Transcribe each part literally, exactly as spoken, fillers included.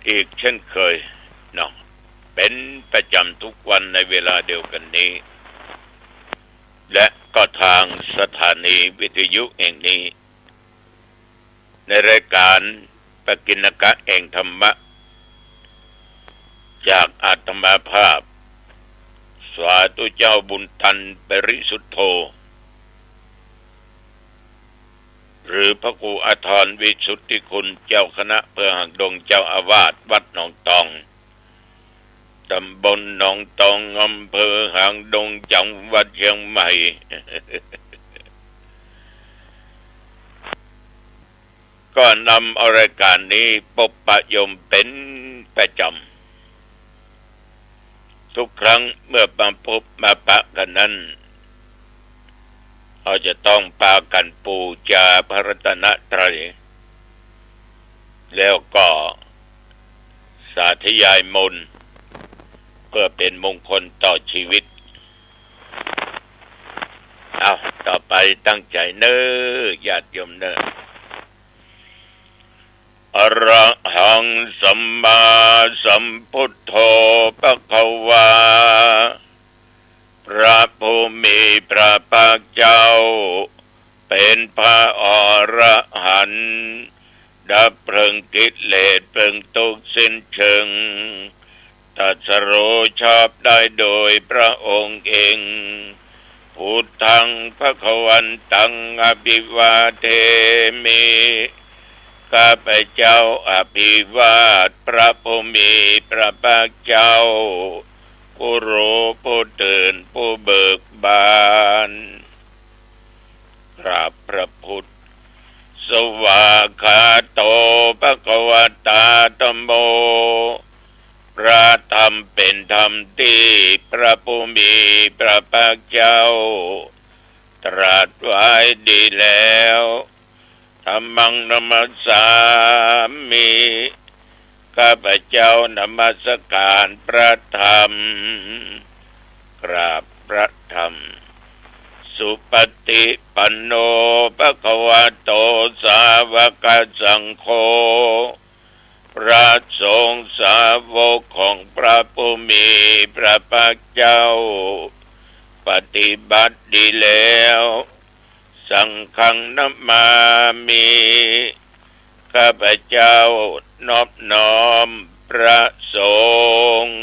อีกเช่นเคยเนาะ เป็นประจำทุกวันในเวลาเดียวกันนี้ และก็ทางสถานีวิทยุแห่งนี้ ในรายการปกิณกะแห่งธรรมะ จากอาตมาภาพ สาธุเจ้าบุญตัน ปริสุทโธ หรือพระครูอาทรวิสุทธิคุณ เจ้าคณะอำเภอหางดง เจ้าอาวาสวัดหนองตอง ตำบลหนองตอง อำเภอหางดง จังหวัดเชียงใหม่ ก็นำเอารายการนี้ปะปะโยมเป็นประจำ ทุกครั้งเมื่อมาพบมาปะกันนั้น เราจะต้องปากั๋นปู๋จาพระรัตนตรัย แล้วก็สาธยายมนต์ เพื่อเป็นมงคลต่อชีวิต เอา ต่อไปตั้งใจ๋เน้อ ญาติโยมเน้อ อะระหังสัมมาสัมพุทโธภะคะวา พระผู้มีพระภาคเจ้า เป๋นพระอรหันต์ ดับเพลิงกิเลสเพลิงทุกข์สิ้นเชิง ตรัสรู้ชอบได้โดยพระองค์เอง พุทธังภะคะวันตัง อะภิวาเทมิ ข้าพเจ้าอภิวาทพระผู้มีพระภาคเจ้า ผู้รู้ผู้ตื่นผู้เบิกบาน กราบพระพุทธ สวากขาโตภะคะวะตาธัมโม พระธรรมเป๋นธรรมตี้พระผู้มีพระภาคเจ้า ตรัสไว้ดีแล้ว ธัมมังนะมัสสามิ ข้าพเจ้านมัสก๋านพระธรรม กราบพระธรรม สุปฏิปันโนภะคะวะโต สาวกสังโฆ พระสงฆ์สาวกของพระผู้มีพระภาคเจ้า ปฏิบัติดีแล้ว สังฆังนะมามิ ข้าพเจ้านอบน้อมพระสงฆ์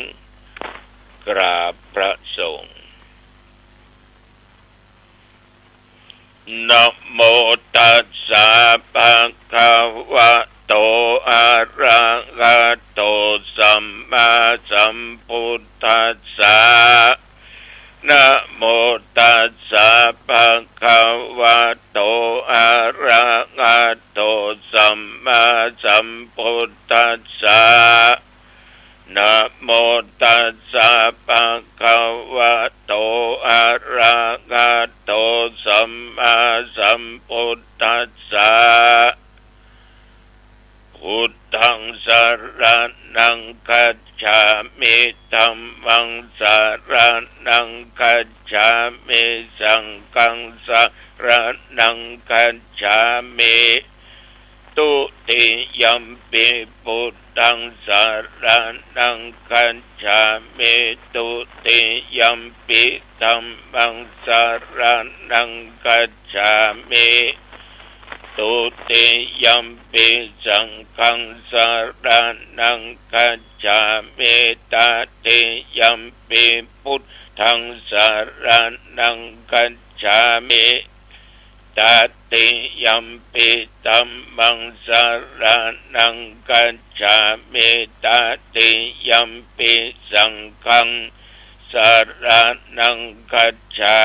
กราบพระสงฆ์ นะโมตัสสะภะคะวะโต อะระหะโต สัมมาสัมพุทธัสสะ นะโมตัสสะภะคะวะโต อะระหะโต สัมมาสัมพุทธัสสะ นะโมตัสสะภะคะวะโต อะระหะโต สัมมาสัมพุทธัสสะ พุทธังสะระณังคัจฉามิ ธัมมังสะระณังคัจฉามิ สังฆังสะระณังคัจฉามิ ทุติยัมปิพุทธังสะระณังคัจฉามิ ทุติยัมปิธัมมังสะระณังคัจฉามิ ทุติยัมปิสังฆังสะระณังคัจฉามิ ตติยัมปิพุทธังสะระณังคัจฉามิ ตติยัมปิธัมมังสะระณังคัจฉามิ ตติยัมปิสังฆังสะระณังคัจฉา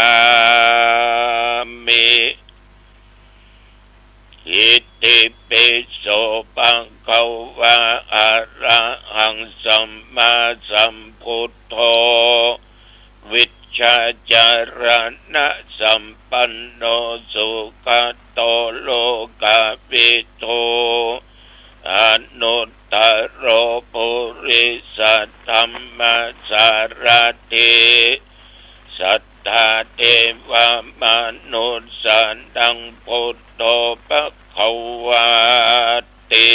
มิ อิติปิโสภะคะวะ อะระหังสัมมาสัมพุทโธ วิชชาจารณะสัมปันโน สุขะโต โลกะวิทู อนุตตะโร ปุริสะธัมมะสารถิ สัทธาเทวะมนุสสานัง พุทโธภะคะวาติ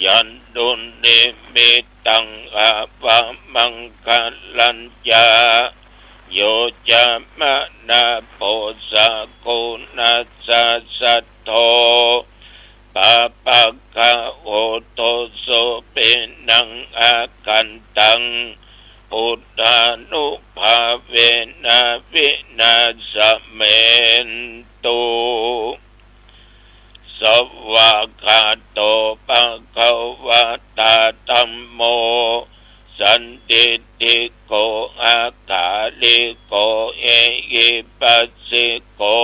ย Yan dunnimittaṃ avamaṅgalañca, yo cāmanāpo sakuṇassa saddo, pāpaggaho dussupinaṃ akantaṃ, buddhānubhāvena vināsamentu. Svākkhāto bhagavatā dhammo, sandiṭṭhiko akāliko ehipassiko,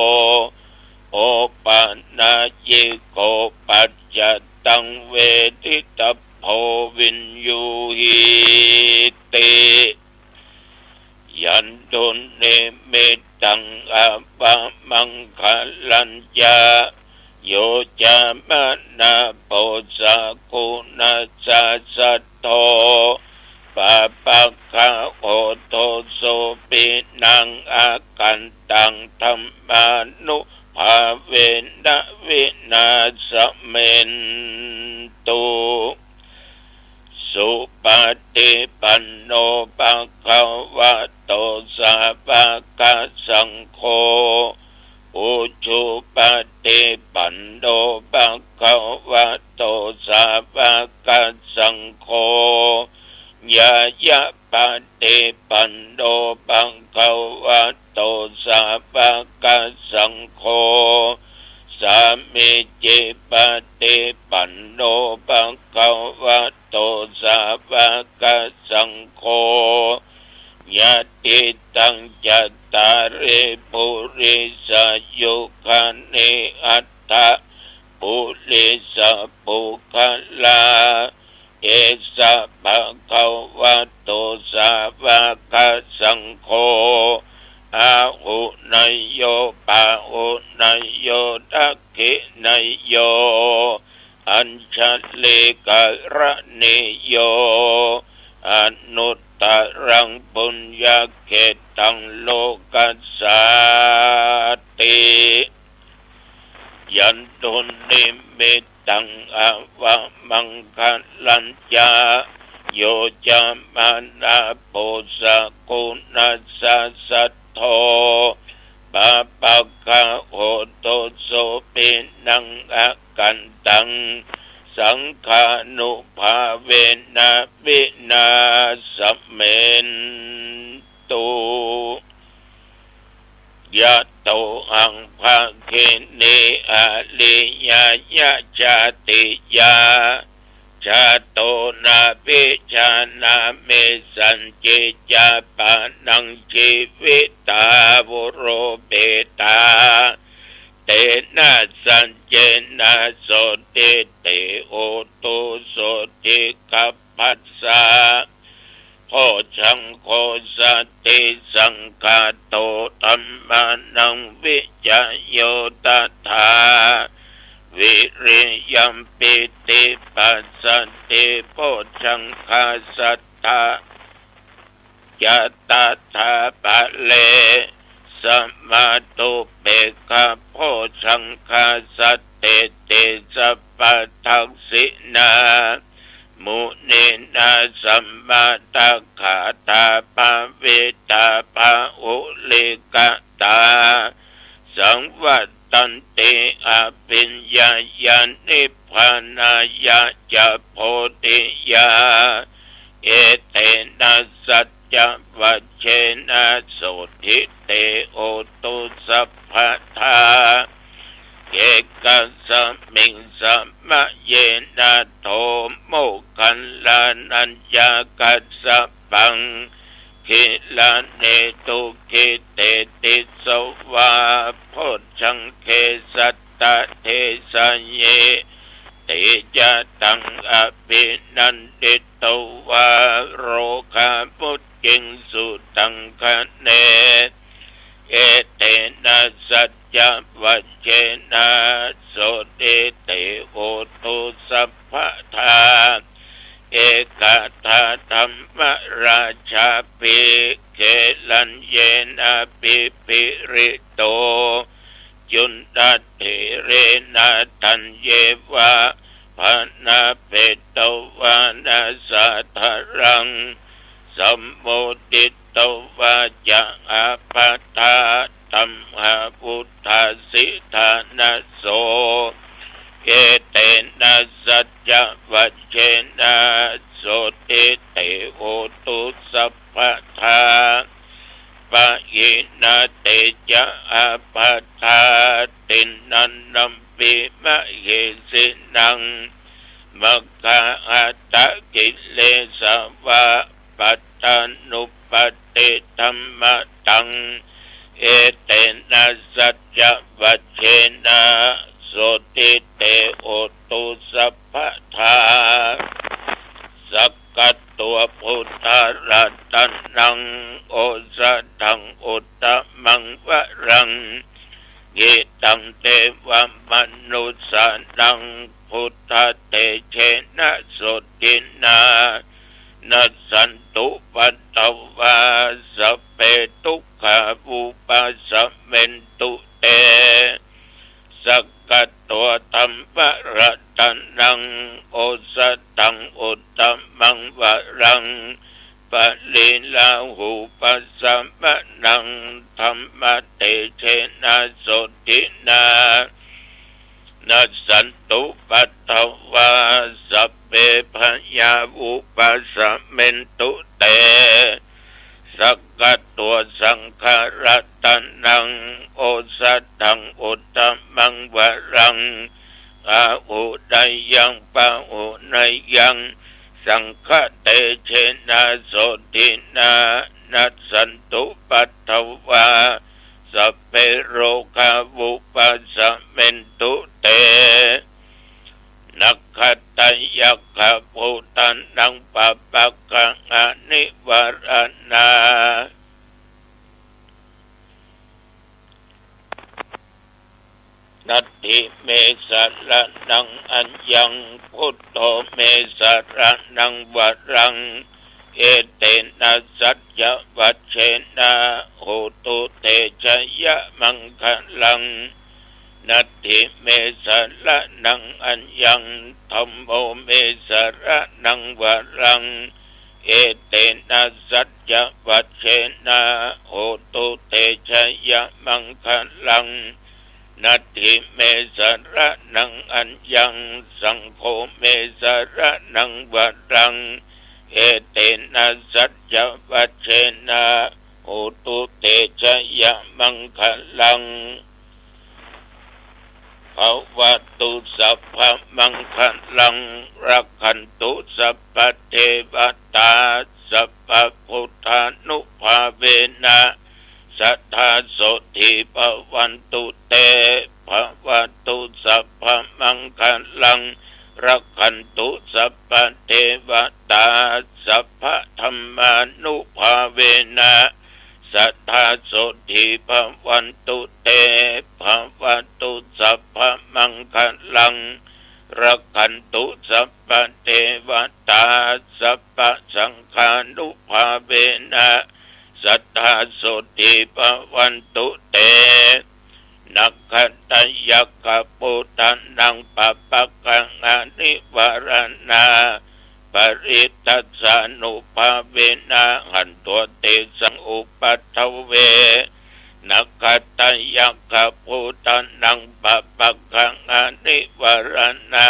opanayiko paccattaṃ veditabbo viññūhīti. Yan dunnimittaṃ avamaṅgalañca, yo cāmanāpo sakuṇassa saddo, pāpaggaho dussupinaṃ akantaṃ, dhammānubhāvena vināsamentu. Supaṭipanno bhagavato sāvakasaṅgho, ujupaṭipanno bhagavato sāvakasaṅgho, ñāyapaṭipanno bhagavato sāvakasaṅgho, sāmīcipaṭipanno bhagavato sāvakasaṅgho, yadidaṃ cattāri purisayugāni aṭṭha purisapuggalā, esa bhagavato sāvakasaṅgho, āhuneyyo pāhuneyyo dakkhiṇeyyo añjalikaraṇīyo, anuttaraṃ puññakkhettaṃ lokassāti. Yan dunnimittaṃ avamaṅgalañca, yo cāmanāpo sakuṇassa saddo, pāpaggaho dussupinaṃ akantaṃ, saṅghānubhāvena vināsamentu. Yatohaṃ bhagini ariyāya jātiyā, jāto nābhijānāmi sañcicca pāṇaṃ jīvitā voropetā, tena saccena sotthi te hotu sotthi gabbhassa. Bojjhaṅgo satisaṅkhāto dhammānaṃ vicayo tathā, viriyampītipassaddhi bojjhaṅgā saddhā ca tathāpare, samādhupekkhabojjhaṅgā sattete sabbadassinā, muninā sammadakkhātā bhāvitā bahulīkatā, saṃvattanti abhiññāya nibbānāya ca bodhiyā. Etena saccavajjena sotthi te hotu sabbadā. Ekasmiṃ samaye nātho moggallānañca kassapaṃ, gilāne dukkhite disvā bojjhaṅge satta desayi. Te ca taṃ abhinanditvā rogā mucciṃsu taṅkhaṇe. Etena saccavajjena sotthi te hotu sabbadā. Ekadā dhammarājāpi gelaññenābhipīḷito, cundattherena taññeva พะนะเปตวานะสาทะรัง สัมโมทิตวาจะอาภัททา ตัมหาวุฏฐาสิทานะโส เอเตนะสัจจวัจเจนะ โสตถิเต โหตุสัพพะทา ปะหินาเตจะอาภัททา ติณณันนัมปิมะเหสินัง มัคคาหัตถกิเลสวะ ปัตตานุปัฏฐิธัมมะตัง เอเตนะสัจจวัจเจนะ โสตถิเต โหตุสัพพะทา สักกัตตัวพุทธรัตนัง โอสถัง อุตตมังวรัง หิตังเตวะมนุสสานัง พุทธเตเจนะ โสตถินา นัสสันตุปัตตวา สัพเพ ทุกขา วุปัสสะเมนตุ เต สักกัตตัวธัมมรัตนัง โอสถัง อุตตมังวรัง ปะลีลาหูปัสสะมะนัง ธัมมะเตเจนะ โสตถินา นัสสันตุปัตตวา สัพเพ พยา วุปัสสะเมนตุ เต สักกัตตัวสังฆรัตนัง โอสถัง อุตตมังวรัง อาหุเนยยัง ปะหุเนยยัง สังฆะเตเจนะ โสตถินา นัสสันตุปัตตวา สัพเพ โรคา วุปัสสะเมนตุ เต นักขัตตยัคขะภูตานัง ปะปักขะอานิวาราณา นัตถิเมสะระณังอัญญัง พุทโธเมสะระณังวรัง เอเตนะสัจจวัจเจนะ โหตุเตชะยะมังคะลัง นัตถิเมสะระณังอัญญัง ธัมโมเมสะระณังวรัง เอเตนะสัจจวัจเจนะ โหตุเตชะยะมังคะลัง นัตถิเมสะระณังอัญญัง สังโฆเมสะระณังวรัง เอเตนะสัจจวัจเจนะ โหตุเตชะยะมังคะลัง ภะวะตุสัพพะมังคะลัง รักขันตุสัพพะเทวะตา สัพพะพุทธานุภาเวนะ สัตถาโสตถีภะวันตุเต ภะวะตุสัพพะมังคะลัง รักขันตุสัพพะเทวะตา สัพพะธัมมานุภาเวนะ สัตถาโสตถีภะวันตุเต ภะวะตุสัพพะมังคะลัง รักขันตุสัพพะเทวะตา สัพพะสังฆานุภาเวนะ สัตถาโสตถีภะวันตุเต นักขัตตยัคขะภูตานัง ปะปักขะอานิวาราณา ปะริตตัสสานุภาเวนะ หันตั๊วเตสังอุปัฏฐเว นักขัตตยัคขะภูตานัง ปะปักขะอานิวาราณา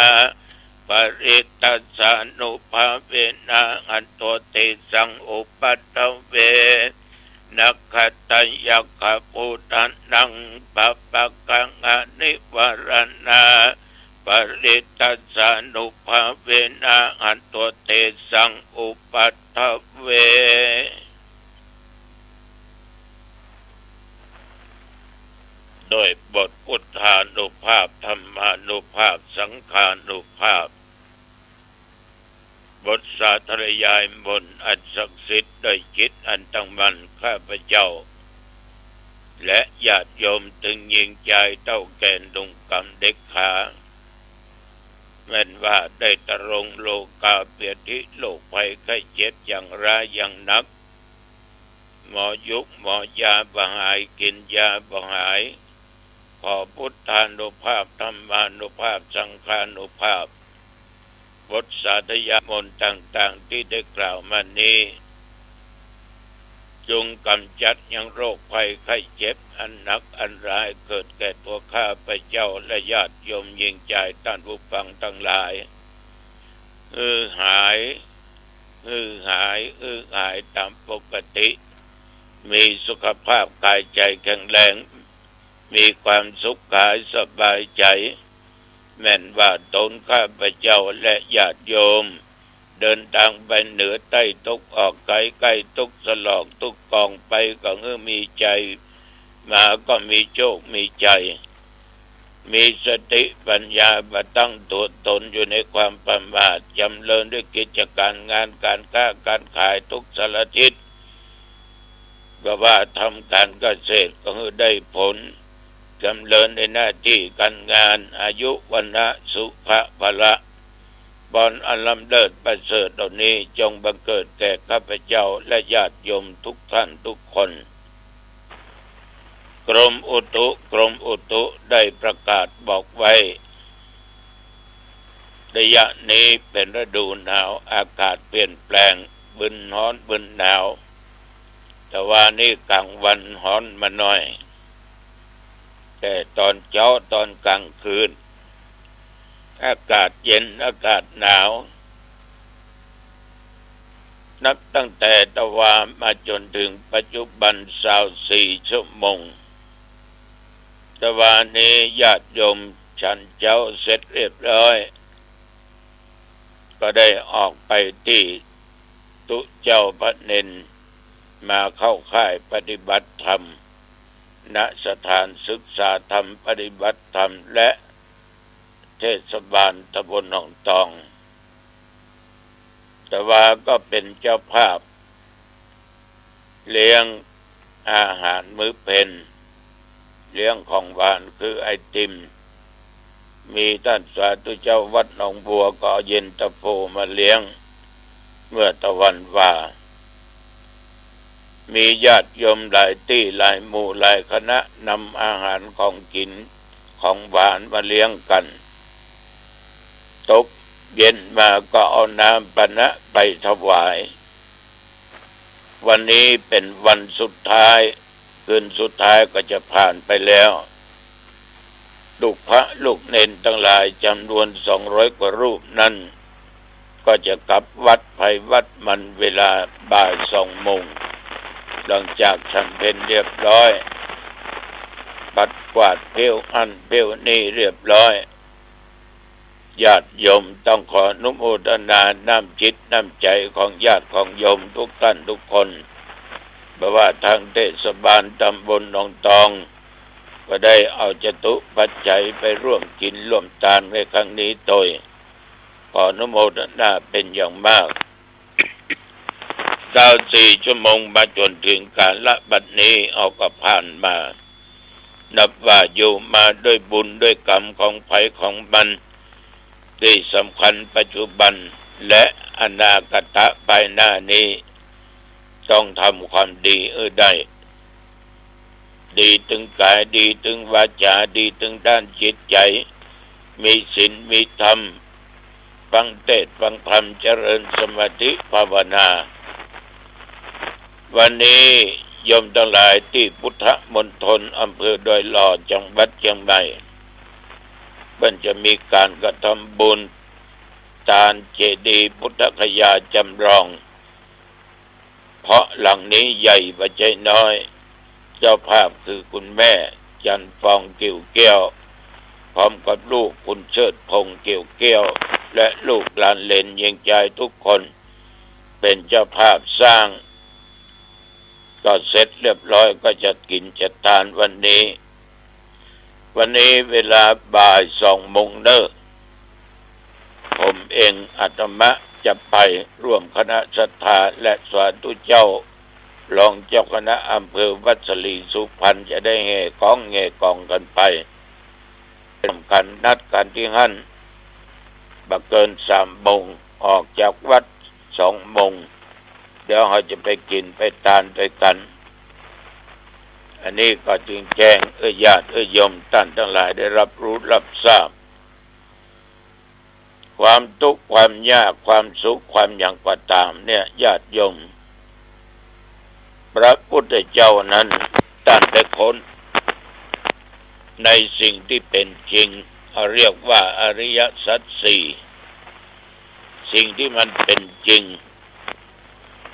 ปะริตตัสสานุภาเวนะ หันตั๊วเตสังอุปัฏฐเว นักขัตตยัคขะภูตานัง ปะปักขะอานิวาราณา ปะริตตัสสานุภาเวนะ หันตั๊วเตสังอุปัฏฐเว โดยบทพุทธานุภาพ ธัมมานุภาพ สังฆานุภาพ บทสาธยายมนต์อันศักดิ์สิทธิ์ ด้วยจิตอันตั้งมั่น ข้าพเจ้า และญาติโยม ตึงญิงจาย เต้าแก่หนุ่มกำเด็กขา แม่นว่าได้ตรงโลกาเปียธิ โรคภัยไข้เจ็บอย่างร้ายอย่างหนัก หมอยุกหมอยาบ่หาย กิ๋นยาบ่หาย ขอพุทธานุภาพ ธัมมานุภาพ สังฆานุภาพ บทสาธยายมนต์ต่างๆ ตี้ได้กล่าวมานี้ จงก๋ำจัดยังโรคภัยไข้เจ็บอันหนักอันร้ายเกิดแก่ตัวข้าพเจ้าและญาติโยมหญิงจายต้านผู้ฟังตังหลาย หื้อหาย หื้อหาย หื้อหายต๋ามปกติ มีสุขภาพก๋ายใจ๋แข็งแรง มีความสุขก๋ายสบายใจ๋ แม่นว่าต๋นข้าพเจ้าและญาติโยม เดินตางไปเหนือใต้ตุ๊กข์ ออกใก๋ใก้ตุ๊กข์ สลอกตุ๊กข์ ก่องไปก็หื้อมีชัย มาก็มีโชคมีชัย มีสติปัญญาบ่ตั้งตั๋วต๋นอยู่ในความประมาท จ๋ำเริญด้วยกิจก๋านงานก๋านก๊าก๋านขายทุกสารทิศ บ่ว่าทำก๋านเกษตรก็หื้อได้ผล จ๋ำเริญในหน้าตี้ก๋านงาน อายุ วรรณะ สุขะ พละ พรอันล้ำเลิศประเสริฐเหล่านี้จงบังเกิดแก่ข้าพเจ้าและญาติโยมทุกท่านทุกคน กรมอุตุ กรมอุตุได้ประกาศบอกไว้ ระยะนี้เป๋นฤดูหนาว อากาศเปลี่ยนแปลง บึนฮ้อนบึนหนาว แต่วานี้ก๋างวันฮ้อนมาหน่อย แต่ต๋อนเจ๊าต๋อนก๋างคืน อากาศเย็น อากาศหนาว นับตั้งแต่ตะวามาจ๋นเถิงปัจจุบัน ซาวสี่ชั่วโมง ตะวานี้ญาติโยมฉันเจ๊าเสร็จเรียบร้อย ก็ได้ออกไปตี้ตุ๊เจ้าพระเณร มาเข้าค่ายปฏิบัติธรรม ณ สถานศึกษาธรรมปฏิบัติธรรม และเทศบาลตำบลหนองตอง แต่ว่าก็เป๋นเจ้าภาพ เลี้ยงอาหารมื้อเพล เลี้ยงของหวานคือไอติม มีต้านสาธุเจ้าวัดหนองบัวก็เอาเย็นตาโฟมาเลี้ยง เมื่อตะวันวา มีญาติโยมหลายตี้หลายหมู่หลายคณะนำอาหารของกิ๋นของหวานมาเลี้ยงกั๋น ตกเย็นมาก็เอาน้ำปานะไปถวาย วันนี้เป๋นวันสุดท้าย คืนสุดท้ายก็จะผ่านไปแล้ว ลูกพระลูกเณรตังหลายจ๋ำนวนสองร้อยกว่ารูปนั้น ก็จะกลับวัดใผวัดมันเวลาบ่ายสองโมง หลังจากฉันเพลเรียบร้อย ปัดกวาดเผี้ยวอั้นเผี้ยวนี่เรียบร้อย ญาติโยมต้องขออนุโมทนาน้ำจิตน้ำใจ๋ของญาติของโยมทุกต้านทุกคน บ่ว่าตางเทศบาลตำบลหนองตอง ก็ได้เอาจตุปัจจัยไปร่วมกิ๋นร่วมตานในครั้งนี้โตย ขออนุโมทนาเป๋นอย่างมาก ซาวสี่ชั่วโมงมาจ๋นเถิงกาละบัดนี้เอาก็ผ่านมา นับว่าอยู่มาด้วยบุญด้วยกรรมของใผของมัน ตี้สำคัญปัจจุบันและอนาคตะภายหน้านี้ ต้องทำความดีหื้อได้ ดีตึงก๋าย ดีตึงวาจ๋า ดีตึงด้านจิตใจ๋ มีศีลมีธรรม ฟังเตสน์ฟังธรรม เจริญสมาธิภาวนา วันนี้โยมตังหลายตี้พุทธมณฑลอำเภอดอยหล่อจังหวัดเจียงใหม่ เปิ้นจะมีก๋านกระทำบุญตานเจดีย์พุทธคยาจำลอง เพราะหลังนี้ใหญ่บ่ใจ้น้อย เจ้าภาพคือคุณแม่จันทร์ฟองกิ่วแก้ว พร้อมกับลูกคุณเชิดพงษ์กิ่วแก้ว และลูกหลานเหลนเยียงจายทุกคน เป๋นเจ้าภาพสร้าง ก็เสร็จเรียบร้อย ก็จะกิ๋นจะตานวันนี้ วันนี้เวลาบ่ายสองโมงเน่อ ผมเองอาตมะจะไปร่วมคณะศรัทธาและสาธุเจ้า รองเจ้าคณะอำเภอวัดสลีสุพรรณ จะได้แห่ของแห่กองกั๋นไป สำคัญนัดกั๋นตี้หั้น บ่เกินสามโมง ออกจากวัดสองโมง เดี๋ยวเฮาจะไปกิ๋นไปตานตวยกั๋น อันนี้ก็จึงแจ้งหื้อญาติหื้อโยมต้านตังหลายได้รับรู้รับทราบ ความตุ๊กข์ ความยาก ความสุข ความหยังก็ต๋ามเนี่ย ญาติโยม พระพุทธเจ้านั้น ต้านได้ค้นในสิ่งตี้เป๋นจริง เรียกว่าอริยสัจสี่ สิ่งตี้มันเป๋นจริง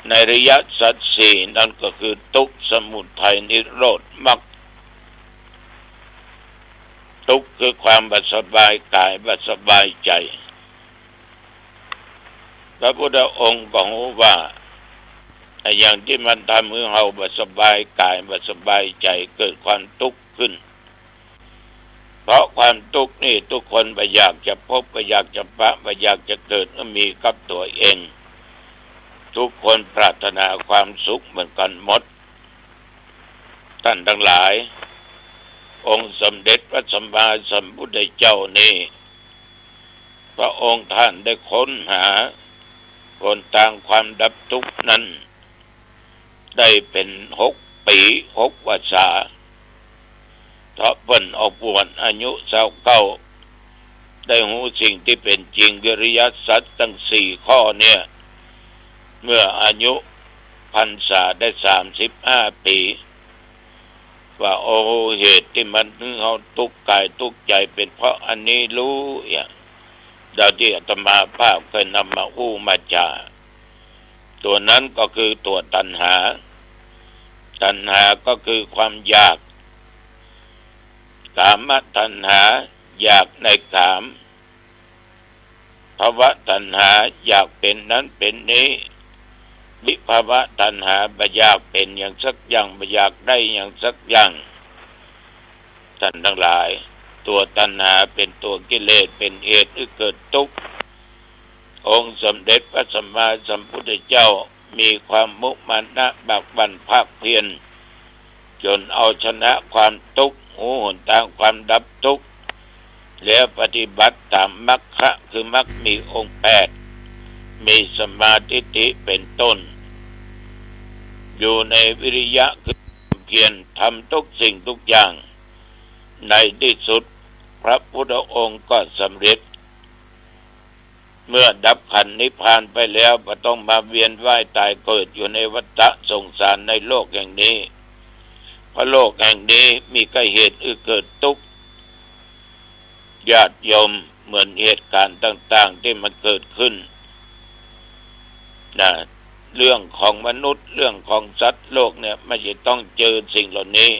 ในอริยสัจสี่นั้นก็คือ ตุ๊กข์ สมุทัย นิโรธ มรรค ตุ๊กข์คือความบ่สบายก๋าย บ่สบายใจ๋ พระพุทธองค์ก็ฮู้ว่า ไอ้หยังตี้มันทำหื้อเฮาบ่สบายก๋าย บ่สบายใจ๋ เกิดความตุ๊กข์ขึ้น เพราะความตุ๊กข์นี่ ทุกคนบ่อยากจะพบ บ่อยากจะปะ บ่อยากจะเกิดหื้อมีกับตั๋วเอง ทุกคนปรารถนาความสุขเหมือนกั๋นหมด ต้านตังหลาย องค์สมเด็จพระสัมมาสัมพุทธเจ้านี้ พระองค์ต้านได้ค้นหาหนตางความดับตุ๊กข์นั้น ได้เป๋นหกปี๋ หกวรรษา เถาะเปิ้นออกบวชอายุซาวเก้า ได้ฮู้สิ่งตี้เป๋นจริง อริยสัจตังสี่ข้อเนี่ย เมื่ออายุพรรษาได้สามสิบห้าปี๋ ว่า โอ้ เหตุตี้มันหื้อเฮาตุ๊กข์ก๋ายตุ๊กข์ใจ๋ เป๋นเพราะอันนี้ลู อย่าง ดังตี้อาตมาภาพเคยนำมาอู้มาจ๋า ตั๋วนั้นก็คือตั๋วตัณหา ตัณหาก็คือความอยาก กามตัณหา อยากในกาม ภวตัณหา อยากเป๋นนั้นเป๋นนี้ วิภวตัณหา บ่อยากเป๋นหยังสักอย่าง บ่อยากได้หยังสักอย่าง ต้านตังหลาย ตั๋วตัณหาเป๋นตั๋วกิเลส เป๋นเหตุหื้อเกิดตุ๊กข์ องค์สมเด็จพระสัมมาสัมพุทธเจ้า มีความมุมานะบากบั่นภาคเพียร จ๋นเอาชนะความตุ๊กข์ ฮู้หนตางความดับตุ๊กข์ แล้วปฏิบัติต๋ามมรรคะ คือมรรคมีองค์แปด มีสัมมาทิฏฐิเป๋นต้น อยู่ในวิริยะ คือความเพียร ทำทุกสิ่งทุกอย่าง ในตี้สุด พระพุทธองค์ก็สำเร็จ เมื่อดับขันธ์นิพพานไปแล้ว บ่ต้องมาเวียนว่ายต๋ายเกิดอยู่ในวัฏฏะสงสารในโลกแห่งนี้ เพราะโลกแห่งนี้มีแต่เหตุหื้อเกิดตุ๊กข์ ญาติโยม เหมือนเหตุก๋ารณ์ต่างๆ ตี้มันเกิดขึ้น นะ เรื่องของมนุษย์ เรื่องของสัตว์โลกเนี่ย มันจะต้องเจอสิ่งเหล่านี้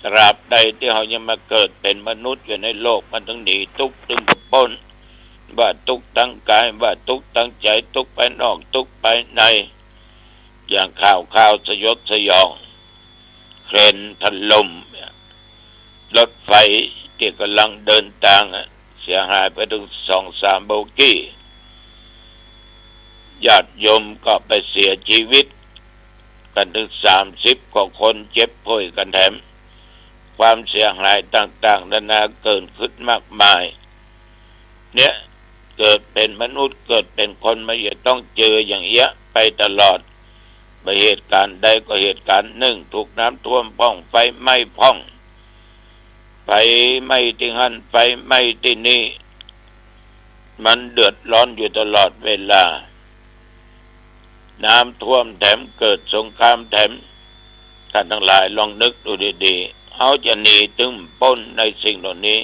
ตราบใดตี้เฮายังมาเกิดเป๋นมนุษย์อยู่ในโลก มันต้องหนีตุ๊กข์ ต้องบ่ป๊น ว่าตุ๊กข์ตางก๋าย ว่าตุ๊กข์ตางใจ๋ ตุ๊กข์ภายนอก ตุ๊กข์ภายใน อย่างข่าวๆ สยดสยอง เครนถล่ม รถไฟตี้ก่ำลังเดินตางอะ เสียหายไปตึงสองสามโบกี้ ญาติโยมก็ไปเสียชีวิตกั๋นตึงสามสิบกว่าคน เจ็บป่วยกั๋นแถม ความเสียหายต่างๆ นานาเกิดขึ้นมากมาย เนี่ย เกิดเป๋นมนุษย์ เกิดเป๋นคนมา จะต้องเจออย่างเอี้ยไปตลอด บ่เหตุก๋ารณ์ใดก็เหตุก๋ารณ์นึ่ง ถูกน้ำท่วมพ่อง ไฟไหม้พ่อง ไฟไหม้ตี้หั้น ไฟไหม้ตี้นี่ มันเดือดร้อนอยู่ตลอดเวลา น้ำท่วมแถม เกิดสงครามแถม ต้านตังหลายลองนึกดูดีๆ เฮาจะหนีตึงป๊นในสิ่งเหล่านี้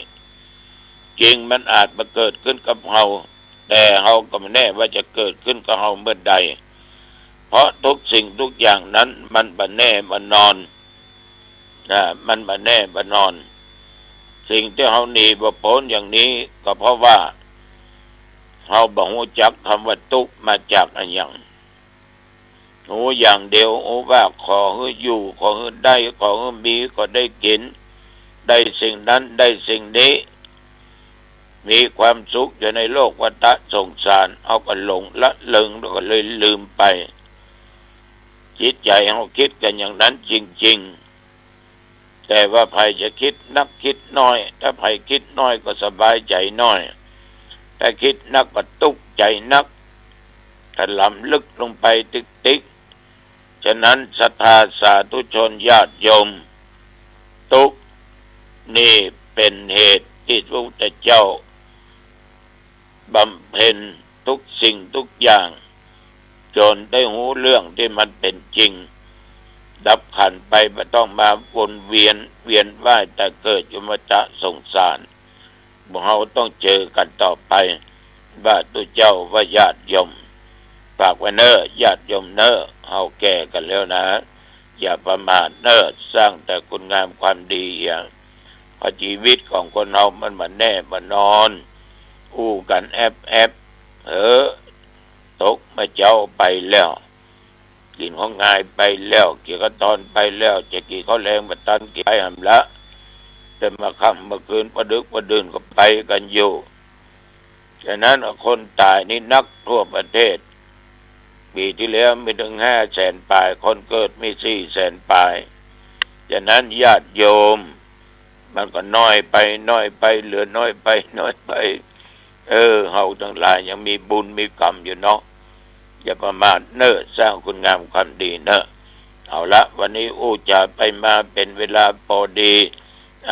จริงมันอาจมาเกิดขึ้นกับเฮา แต่เฮาก็บ่แน่ว่าจะเกิดขึ้นกับเฮาเมื่อใด เพราะทุกสิ่งทุกอย่างนั้นมันบ่แน่บ่นอน นะ มันบ่แน่บ่นอน สิ่งตี้เฮาหนีบ่ป๊นอย่างนี้ ก็เพราะว่าเฮาบ่ฮู้จักกำว่าตุ๊กข์มาจากอะหยัง ฮู้อย่างเดียว ฮู้ว่าขอหื้ออยู่ ขอหื้อได้ ขอหื้อมี ขอได้กิ๋น ได้สิ่งนั้น ได้สิ่งนี้ มีความสุขอยู่ในโลกวัฏฏะสงสาร เฮาก็หลงละเลิง แล้วก็เลยลืมไป จิตใจ๋เฮาคิดกั๋นอย่างนั้นจริงๆ แต่ว่าใผจะคิดนักคิดน้อย ถ้าใผคิดน้อยก็สบายใจ๋น้อย ถ้าคิดนักก็ตุ๊กข์ใจ๋นัก ถลำลึกลงไปติ๊กๆ ฉะนั้นศรัทธาสาธุชนญาติโยม ตุ๊กข์นี่เป๋นเหตุตี้พระพุทธเจ้า บำเพ็ญทุกสิ่งทุกอย่าง จ๋นได้ฮู้เรื่องตี้มันเป๋นจริง ดับขันธ์ไป บ่ต้องมาวนเวียน เวียนว่ายต๋ายเกิดอยู่ในวัฏฏะสงสาร หมู่เฮาต้องเจอกั๋นต่อไป ว่าตุ๊เจ้าว่าญาติโยม ฝากไว้เน่อ ญาติโยมเน่อ เฮาแก่กั๋นแล้วนะ อย่าประมาทเน่อ สร้างแต่คุณงามความดีเหีย เพราะจีวิตของคนเฮามันบ่แน่บ่นอน อู้กั๋นแอบแอบ เออ ตกเมื่อเจ๊าไปแล้ว กิ๋นของง่ายไปแล้ว เกียกตอนไปแล้ว จะกิ๋นข้าวแลงบ่ตันกิ๋นไปหำละ แต่เมื่อค่ำเมื่อคืน ปะดึกปะดื่นก็ไปกั๋นอยู่ ฉะนั้นคนต๋ายนี่นักทั่วประเทศ ปี๋ตี้แล้วมีเถิงห้าแสนป๋าย คนเกิดมีสี่แสนป๋าย ฉะนั้นญาติโยม มันก็น้อยไป น้อยไป เหลือน้อยไป น้อยไป เออ เฮาตังหลายยังมีบุญมีกรรมอยู่เนาะ อย่าประมาทเน่อ สร้างคุณงามความดีเน่อ เอาละ วันนี้อู้จ๋าไปมาเป๋นเวลาปอดี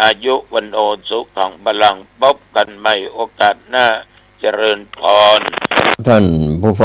อายุ วัณโณ สุขัง พลัง ปบกั๋นใหม่โอกาสหน้า เจริญพร ท่านผู้ฟัง